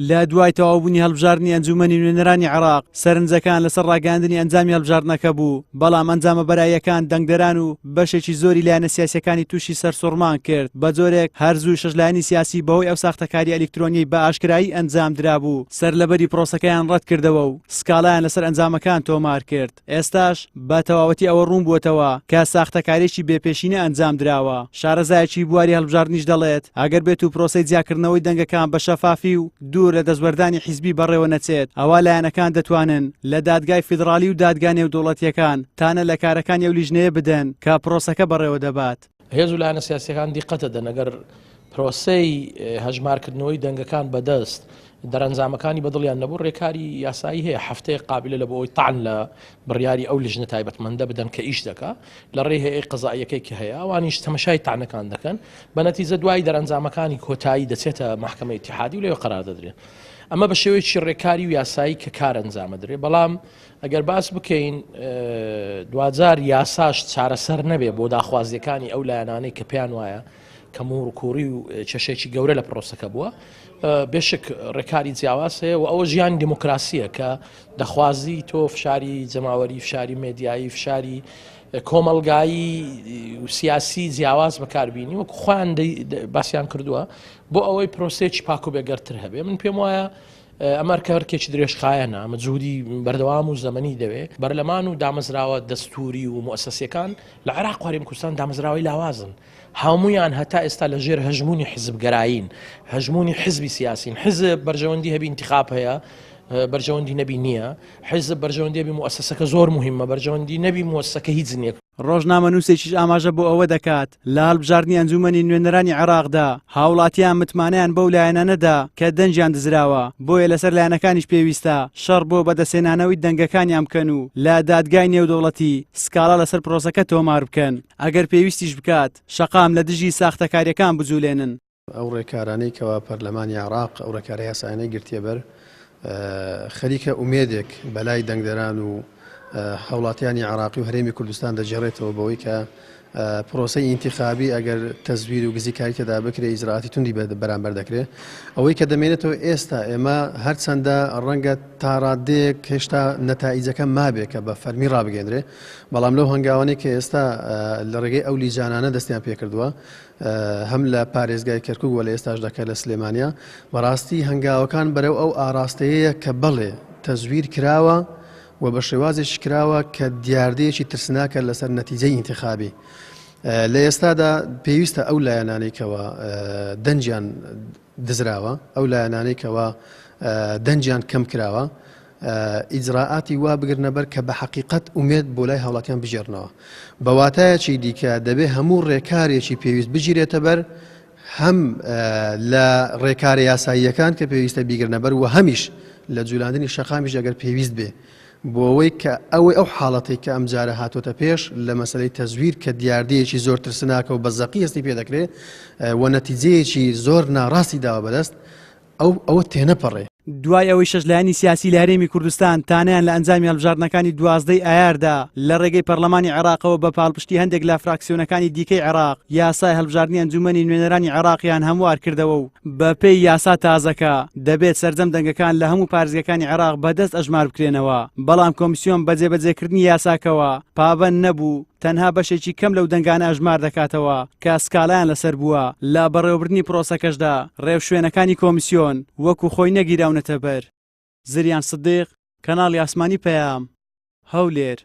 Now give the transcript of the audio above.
لە دوای تەواوبوونی هەڵبژاردنی ئەنجوومەنی نوێنەرانی عێراق، سەرنجەکان لەسەر ڕاگەیاندنی ئەنجامی هەڵبژاردنەکە بوو، بەڵام ئەنجامە بەراییەکان دەنگدەران و بەشێکی زۆری لایەنە سیاسییەکانی تووشی سەرسوڕمان کرد، بە جۆرێک هەر زوو شەش لایەنی سیاسی بەهۆی ئەو ساختەکارییە ئەلیکترۆنییەی بە ئاشکرایی ئەنجامدرابوو، سەرلەبەری پرۆسەکەیان ڕەتکردەوە و سکاڵایان لەسەر ئەنجامەکان تۆمارکرد. ئێستاش بە تەواوەتی ئەوە ڕوون بووەتەوە کە ساختەکارییەکی بێ پێشینە ئەنجام دراوە. شارەزایەکی بواری هەڵبژاردنیش دەڵێت، ئەگەر بێت و پرۆسەی جیاکردنەوەی دەنگەکان بە شەفافی و دوور لە دەستوەردانی حیزبی بەڕێوە نەچێت، ئەوا لایەنەکان دەتوانن لە دادگای فیدڕاڵی و دادگا نێودەوڵەتییەکان تانە لە کارەکانی ئەو لیژنەیە بدەن کە پرۆسەکە بەڕێوە دەبات. هێز و لایەنە سیاسییەکان دیقەت دەدەن ئەگەر پرۆسەی هەژمارکردنەوەی دەنگەکان بەدەست دەرەنجامەکانی بەدڵیان نەبوو ڕێکاری یاسایی هەیە هەفتەیە قابلە لە بۆ ئەوی تان لە بڕیاری ئەو لیژنە تایبەتمەندە بدەن کە ئیش دەکا لە ڕێی هەیە قەزاییەکەی کە هەیە ئەوانیش تەمەشای تانەکان دەکەن بە نەتیجە دوای دەرەنجامەکانی کۆتایی دەچێتە مەحکەمەی ئیتیحادی و لەوێ قەرار دەدرێت ئەمە بە شێوەیەکی ڕێکاری و یاسایی کە کار ئەنجامەدرێ بەڵام ئەگەر باس بکەین دواجار یاساش چارەسەر نەبێ بۆ داخوازیەکانی ئەو لایەنانەی کە پێیان وایە کە موڕکوڕی و کێشێکی گەورە لە پرۆسەکە بووە بێشک ڕێکاری جیاواز هەیە و ئەوە ژیان دیموکراسیە کە دەخوازی تۆ فشاری جەماوەری فشاری مێدیایی فشاری کۆمەلگایی و سیاسی جیاواز بەکاربیینی وەکو خۆیان باسییان کردووە بۆ ئەوەی پرۆسێکی پاک و بێگەرتر هەبێ من پێم وایە ئەمە ئەرکە ئەرکێکی درێژخایەنە، ئەمە جهودی بەردەوام و زەمەنی دەوێ. بەرلەمان و دامەزراوە دەستووری و موئەسەسیەکان لە عێراق و هەرێمی کوردستان دامەزراوەی لاوازن. هەموویان هەتا ئێستا لە ژێر هەژموونی حیزبگەرایین، هەژموونی حیزبی سیاسین. حیزب بەرژەوەندی هەبی ئینتیخاب هەیە، بەرژەوەندی نەبی نییە. حیزب بەرژەوەندی هەبی موئەسەسەکە زۆر موهیمە، بەرژەوەندی نەبی موەسەکە هیچ نییە. ڕۆژنامەنووسێکیش ئاماژە بۆ ئەوە دەکات، لە هەڵبژاردنی ئەنجوومەنی نوێنەرانی عێراقدا هاوڵاتیان متمانەیان بەو لایەنانە دا کە دەنگیان دزراوە، بۆیە لەسەر لایەنەکانیش پێویستە شەڕ بۆ بەدەستهێنانەوەی دەنگەکانیان بکەن و لە دادگای نێودەوڵەتی سکاڵا لەسەر پرۆسەکە تۆمار بکەن، ئەگەر پێویستیش بکات شەقام لە دژی ساختەکارییەکان بجولێنن. ئەو ڕێکارانەی کەوا پەرلەمانی عێراق ئەو ڕێکارە یاسایانەی گرتیەبەر خەریکە ئومێدێک بەلای دەنگدەران و هاوڵاتیانی عێراقی و هەرێمی کوردستان دەگێڕێتەوە بەوەی کە پرۆسەی ئینتیخابی ئەگەر تەزویر و گزیکاری تێدا بکرێ ئیجرائاتی توندی بەرامبەر دەکرێ ئەوەی کە دەمێنێتەوە ئێستا ئێمە هەرچەندە ڕەنگە تا ڕادەیەک هێشتا نەتائیجەکە مابێ کە بە فەرمی ڕابگەندرێ بەڵام لەو هەنگاوانەی کە ئێستا لە ڕێگەی ئەو لیجانانە دەستیان پێکردووە هەم لە پارێزگای کەرکوک و لە ئێستاشدا کە لە سلێمانیە، بەڕاستی هەنگاوەکان بەرەو ئەو ئاڕاستەیەیە کە بەڵێ تەزویر کراوە و بە شێوازێکیش کراوە کە دیاردەیەکی ترسناکە لەسەر نەتیجەی ئینتخابی. لە ئێستادا پێویستە ئەو لایەنانەی کەوا دەنگیان دزراوە، ئەو لایەنانەی کەوا دەنگیان کەم کراوە، ئیجرائاتی وا بگرنە بەر کە بە حەقیقەت ئومێد بۆ لای هاوڵاتیان بگێڕنەوە. بە واتایەکی دیکە دەبێ هەموو ڕێکارێکی پێویست بگیرێتە بەر هەم لە ڕێکارە یاساییەکان کە پێویستە بیگرنە بەر و هەمیش لە جولاندنی شەقامیش ئەگەر پێویست بێ بۆ ئەوەی کە ئەوەی ئەو حاڵەتەی کە ئەمجارە هاتۆتە پێش لە مەسەلەی تەزویر کە دیاردەیەکی زۆر ترسناکە و بە زەقی هەستی پێ دەکرێ و نەتیجەیەکی زۆر ناڕاستی داوە بەدەست ئەو ئەوە تێنەپەڕێ. دوای ئەوەی شەش لایەنی سیاسی لە هەرێمی کوردستان تانەیان لە ئەنجامی هەڵبژاردنەکانی 12 ی ئایاردا لە ڕێگەی پەرلەمانی عێراقەوە بە پاڵپشتی هەندێک لە فراکسیۆنەکانی دیکەی عێراق یاسای هەڵبژاردنی ئەنجوومەنی نوێنەرانی عێراقیان هەموار کردەوە و بەپێی یاسا تازەکە دەبێت سەرجەم دەنگەکان لە هەموو پارێزگەکانی عێراق بەدەست ئەژمار بکرێنەوە، بەڵام کۆمیسیۆن بە جێبەجێکردنی یاساکەوە پابەند نەبوو، تەنها بەشێکی کەم لەو دەنگانە ئەژمار دەکاتەوە کە سکاڵایان لەسەر بووە، لە بەڕێوەبردنی پرۆسەکەشدا ڕێوشوێنەکانی کۆمیسیۆن وەکو خۆی نەگیراونەتە بەر. زریان سدیق، کەناڵی ئاسمانی پەیام، هەولێر.